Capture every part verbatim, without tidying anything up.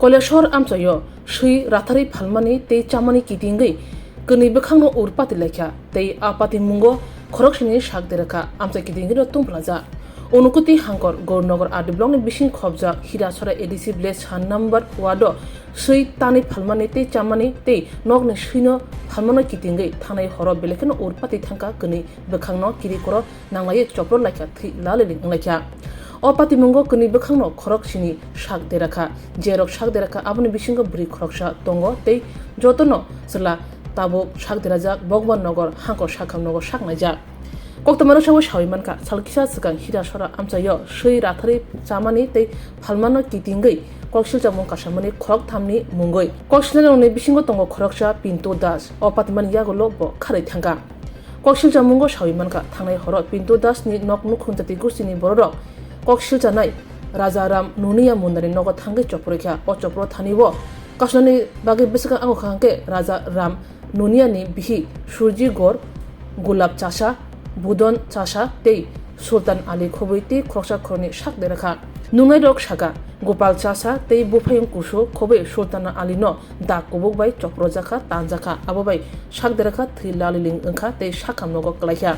Koilashahar amchaio swi ratharwi phalmani tei chamani kitingwi kwnwi bwkhakno ur pati laikha tei a patimungo khoroksani sak derakha amchai kitingwino tungphlajak. Unukoti Hangkor Gaurnagar R D blockni bising khobjak Hirasora A D C village sa number ward-o swi tanwi phalmani tei chamani tei nokni swino phalmano kitingwi thanai horo belai kheno ur pati thangkha kwnwi bwkhakno kiri koro nanglaiwi chopro laikha, thwi laliling wnglaikha. O patimungo kwnwi bwkhakno khorok sini sak derakha. Jerok sak derakha, aboni bisingo bwrwi khoroksa tongo tei jotono chwla tabuk sak derajak, Bhagwan Nagar, Hangkor Sakham nogo sak naijak. Koktwma rwchapwi sawi mankha, sal kisa swkang Hirasora amchaio swi ratharwi chamani tei phalmano kitingwi koksilchamung kasamani khorok thamni mungwi. Koksilnairokni bisingo tongo khoroksa Pintu Das, o patimani yagulo bo kharwi thangkha. Koksilchamungo sawi mankha, thangnai horo Pintu Das ni nok nukhung jati gosti ni bororok koksilchanai Raja Ram Nuniya Mundani nogo thangwi chopro kha. O chopro thani o kasnani bagwi bwswkang ango kha hwnkhe Raja Ram Nuniya ni bihi Surji Gor, Gulab Chasa, Budon Chasa tei Sultan Ali khobwi tei khoroksa khoroknwi sak derakha. Nungnairok sakha, Gopal Chasa tei buphayung kusu khobwi Sultan Ali no dak kubuk bai choprojakha, tanjakha, abo bai sak derakha, thwi laliling wngkha tei sakham nogo kwlaikha.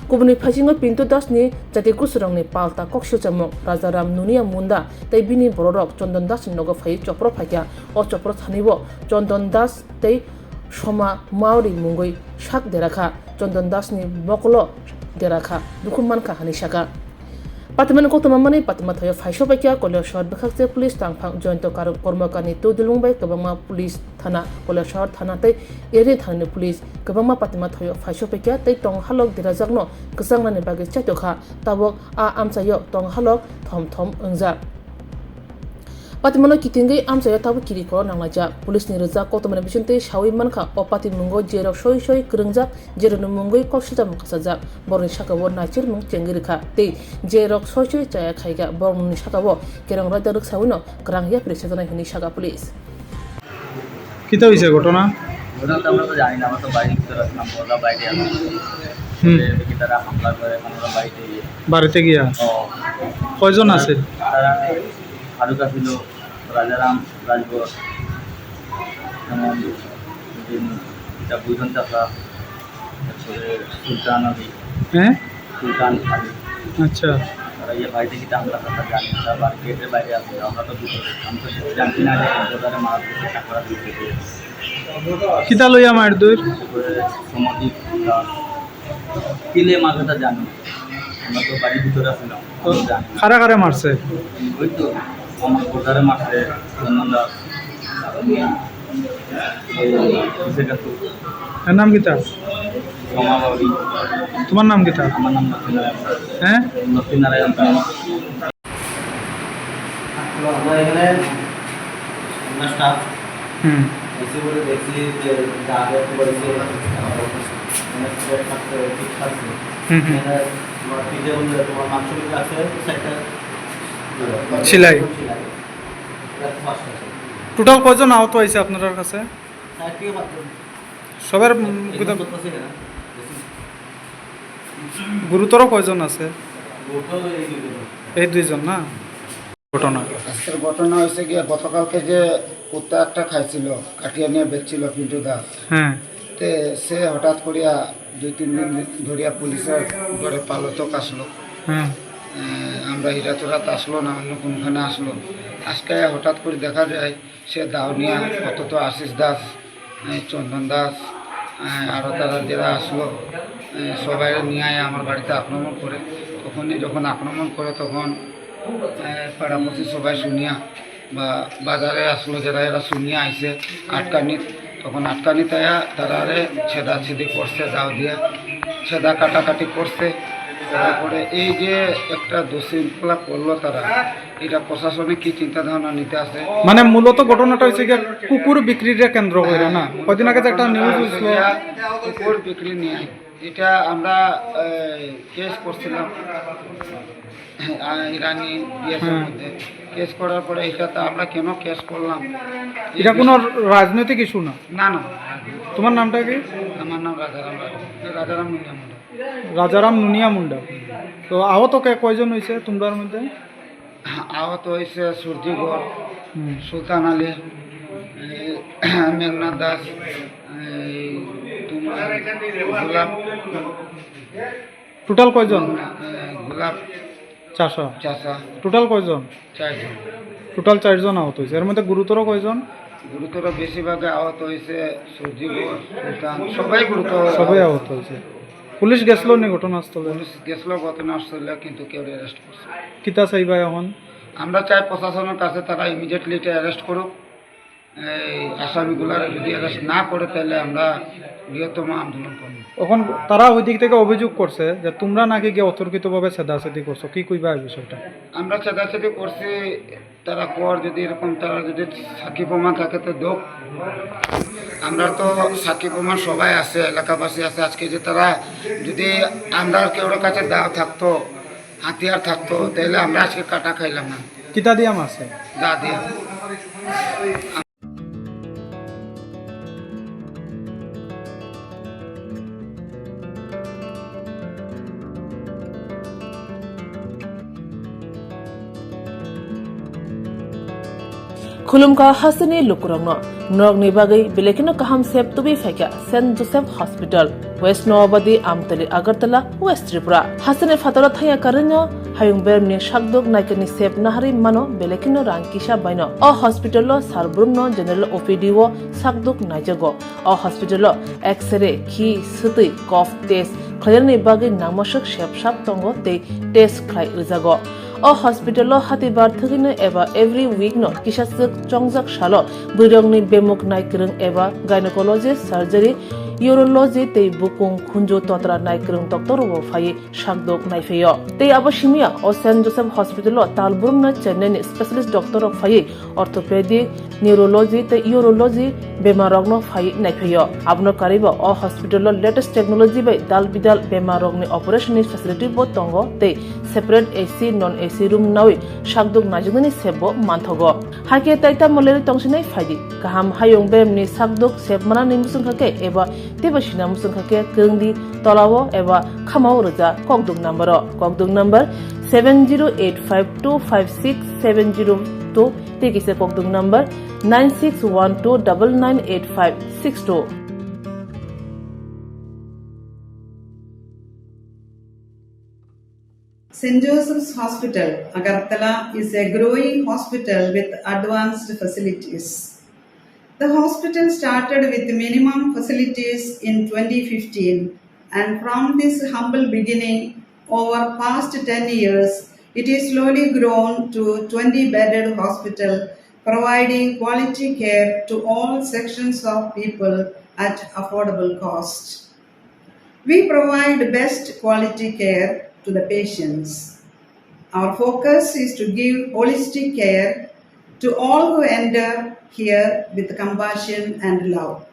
Kubuni phaisingo Pintu Das ni jati kusurokni palta koksilchamung Rajaram Nuniya Munda tei bini bororok Chondon Das ni nogo phaiwi chopro phaikha. O chopro thani o Chondon Das tei Soma Maori mungwi sak derakha, Chondon Das ni mokolo derakha, dukhu mankha, hwnwi sakha. Patimani koktwma manwi patima thaio phaiso paikha Koilashahar bwkhakche police tangphang Joyonto Kar-, Kormokar ni twidulung bai kwbangma police thana, Koilashahar thana tei Eri thana ni police kwbangma patima thaio phaiso paikha tei tong halok derajakno kwchangnani bagwi chaitokha, tabuk a amchaio tong halok thom thom wngjak. Patimano kitingwi amchaio tabuk kiri koro nanglaijak. Police ni rwjak koktwmani bisingtwi sawi mankha, o patimungo jerok soi soi kwrwngjak, jerokni mungwi koksilchamung kasajak, borokni sakao naichirmung chengwi rwkha tei jerok soi soi chaya khaikha, borokni sakao kerong raida rwksawino kwrang yapri sejaknai hwnwi sakha police. কিতা হইছে ঘটনা? ঘটনা তো আমরা তো জানি না, আমরা তো বাড়ির ভিতরে আছিলাম, ওরা বাইরে আছে। হুম। এদিকে তারা হামলা করে, এখন ওরা বাড়িতে গিয়ে বাড়িতে গিয়া? ও। কয়জন আছে? তারা ফারুক আছিল, রাজারাম, রাজগড়, যেমন এটা বুধন চাচা, তারপরে সুলতান আলী। হ্যাঁ? সুলতান আলী। আচ্ছা। তারা ইয়ে বাড়িতে কি আমরা কথা জানি না, তারা বাড়ি গেটের বাইরে আছে, আমরা তো ভিতরে, আমি তো জানছি না যে কোন প্রকারে মারা হয়েছে, কাকে মারা হয়েছে। কিতা লইয়া মার দইর? তারপরে সমাধি দাস। কি লইয়া মার কথা জানি না। আমরা তো বাড়ির ভিতরে আছিলাম, তো আমরা জানি না। কারা কারা মারছে? ওই তো আমার ব্রাদারে মারছে, চন্দন দাস। এর নাম কিতা? তোমার নাম কিতা? হ্যাঁ? আমরা এখানে, আমরা স্টাফ হুম। এসে বলে দেখছি যে যা যা পড়েছে, মানে, স্ট্রেট থাকছে, ফিট থাকছে। হুম, হুম। এখানে তোমার পিঠে বললে তোমার মাংস পিঠে আছে, সেটা সেলাই। সেলাই। এটা তো ফার্স্ট আছে। টোটাল কয়জন আহত হয়েছে আপনার কাছে? চার থেকে পাঁচজন। সবার, উম, এগুলো কোথাও করতেছে না। গুরুতর কয়জন আছে? গুরুতর এই দুইজন। এই দুইজন না? ঘটনা। আজকের ঘটনা হয়েছে গিয়ে গতকালকে যে কুত্তা একটা খাইছিল, কাটিয়ে নিয়ে বেচছিল পিন্টু দাস। হ্যাঁ। তে সে হঠাৎ করিয়া দুই তিন দিন ধরিয়া পুলিশের ঘরে পালতক আসলো। হ্যাঁ। এ, আমরা হীরাচড়াতে আসলো না, অন্য কোনোখানে আসলো। আজকে হঠাৎ করে দেখা যায় সে দাও নিয়ে অন্তত আশিস দাস, এ, চন্দন দাস, এ, আরও তারা যারা আসলো, এ, সবাই নিয়ে আয় আমার বাড়িতে আক্রমণ করে। তখনই যখন আক্রমণ করে তখন, এ, পাড়াপড়শি সবাই শুনিয়া বা বাজারে আসলো যারা এরা শুনিয়া আইছে আটকানি, তখন আটকানি তাইয়া তারারে ছেদাছেদি করছে দাও দিয়া, ছেদা কাটাকাটি করছে। তারপরে এই যে একটা দুশৃঙ্খলা করলো তারা, এটা প্রশাসনে কি চিন্তা ধারণা নিতে আছে? মানে মূলত ঘটনাটা হয়েছে গিয়ে কুকুর বিক্রির কেন্দ্র করে না? হ্যাঁ, কয়দিন আগে যে একটা নিউজ হয়েছিল। কুকুর বিক্রি নিয়ে এটা আমরা, এ, কেস করছিলাম, আ, ইরানি বিএসএর হুম। মধ্যে। কেস করার পরে এটা তো আমরা কেন কেস করলাম? এটা কোনো রাজনৈতিক ইস্যু না? না, না। তোমার নামটা কি? আমার নাম রাজারাম রাজা, রাজারাম নুনিয়া মুন্ডা। রাজারাম নুনিয়া মুন্ডা। তো আহত কে কয়জন হয়েছে তোমরার মধ্যে? আহত হয়েছে সূর্যগড়, হুম। সুলতান আলী, এই, মেঘনাথ দাস, এই, তোমার গোলাপ। টোটাল কয়জন? মেঘনা-, এই, গোলাপ চাচা। চাচা। টোটাল কয়জন? চারজন। টোটাল চারজন আহত হয়েছে। এর মধ্যে গুরুতর কয়জন? গুরুতর বেশিরভাগে আহত হয়েছে সূর্যগড়, সুলতান, সবাই গুরুতর। সবাই আহত হয়েছে। পুলিশ গেছিল নি ঘটনাস্থলে? পুলিশ গেছিল ঘটনাস্থলে, কিন্তু কেউ অ্যারেস্ট করছে। কিতা চাইবা এখন? আমরা চাই প্রশাসনের কাছে তারা ইমিডিয়েটলি এটা অ্যারেস্ট করুক। এই আসামিগুলার যদি অ্যারেস্ট না করে, তাহলে আমরা বৃহত্তম আন্দোলন করব। এখন তারা ওই দিক থেকে অভিযোগ করছে যে তোমরা নাকি গিয়ে অতর্কিতভাবে ছেদাছেদি করছো, কি কইবা এই বিষয়টা? আমরা ছেদাছেদি করছি, তারা কর যদি এরকম, তারা যদি সাক্ষী প্রমাণ থাকে তো দোক। আমরা তো সাক্ষী প্রমাণ সবাই আছে, এলাকাবাসী আছে। আজকে যে তারা যদি আমরা কেউর কাছে দা থাকতো, হাতিয়ার থাকতো, তাহলে আমরা আজকে কাটা খাইলাম না। কিতা দিয়া মারছে? দা দিয়া। Khulumkha hasteni lukurokno, norokni bagwi belai kheno kaham sep tubui phaikha Saint Joseph Hospital, West Noabadi, Amtali, Agartala, West Tripura. Hasteni phataro thangya karwino hayung bermni sakduk naikani sep naharwi mano belai kheno rang kisa baino. O hospital o sal brumno general O P D o sakduk naijago. O hospital o X-ray, khi, swtwi, cough test khlainani bagwi nangmaswk sep sap tongo tei test khlai rwjago. O hospital o hatibar thwgwino eba every week no kisaswk chongjak salo bwrwirokni bemuk naikwrwng eba gynecology, surgery, urology tei bukung khunju totra naikwrwng doctor rokbo phaiwi sakdok naiphaio. Tei abo simiya o Saint Joseph Hospital o tal brumno Chennai ni specialist doctor rok phaiwi orthopedic, neurology tei urology bemar rokno phaiwi naiphaio. Abono karwibo o hospital o latest technology bai dal bidal bemar rokni operation ni facility bo tongo tei separate A C, non A C room nawi sakdok naijaknani sep bo manthogo. Hakhe tai tamo lerwi tongsinai phaidi. Kaham hayung beremni sakdok sep manani muchungkha khe eba teibo sina muchungkha khe kwrwngdi tolao eba khamao rwja kokduk number o. Kokduk number seven zero eight five two five six seven zero two tei kisa kokduk number nine six one two double nine eight five six two. Saint Joseph's Hospital, Agartala is a growing hospital with advanced facilities. The hospital started with minimum facilities in twenty fifteen, and from this humble beginning, over past ten years, it is slowly grown to twenty bedded hospital, providing quality care to all sections of people at affordable cost. We provide best quality care to the patients. Our focus is to give holistic care to all who enter here with compassion and love.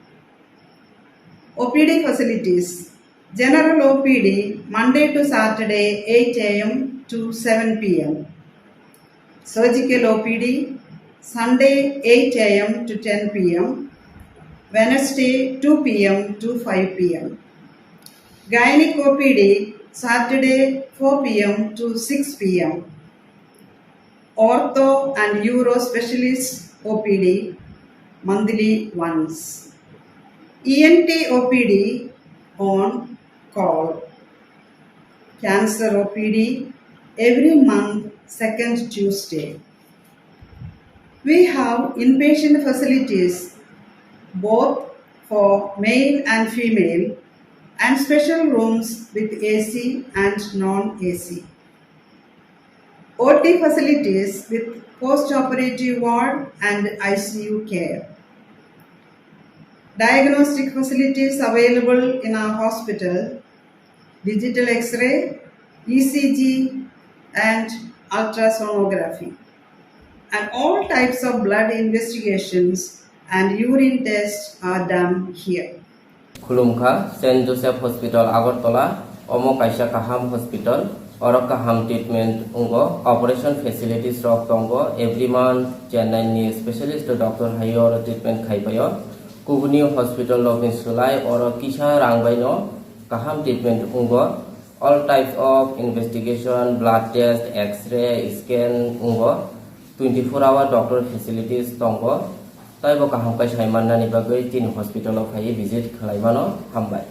O P D facilities. General O P D, Monday to Saturday, eight A M to seven P M. Surgical O P D, Sunday, eight A M to ten P M, Wednesday, two P M to five P M. Gynec O P D, Saturday, four P M to six P M. Ortho and Uro Specialist O P D, monthly once. E N T O P D on call. Cancer O P D every month, second Tuesday. We have inpatient facilities both for male and female and special rooms with A C and non-A C. O T facilities with post-operative ward and I C U care. Diagnostic facilities available in our hospital, digital X-ray, E C G, and ultrasonography. And all types of blood investigations and urine tests are done here. Khulumkha, Saint Joseph Hospital, Agartala, omo kaisa kaham hospital, oro kaham treatment wngo, operation facilities rok tongo, every month Chennai ni specialist doctor hai oro treatment khai paio. Kubuni hospital rokni swlai oro kisa rang baino kaham treatment wngo. All types of investigation, blood test, X-ray, scan wngo, twenty-four hour doctor facilities tongo. Taibo kaham khe sai mannani bagwi chini hospital o phaiwi visit khlai mano. Hambai.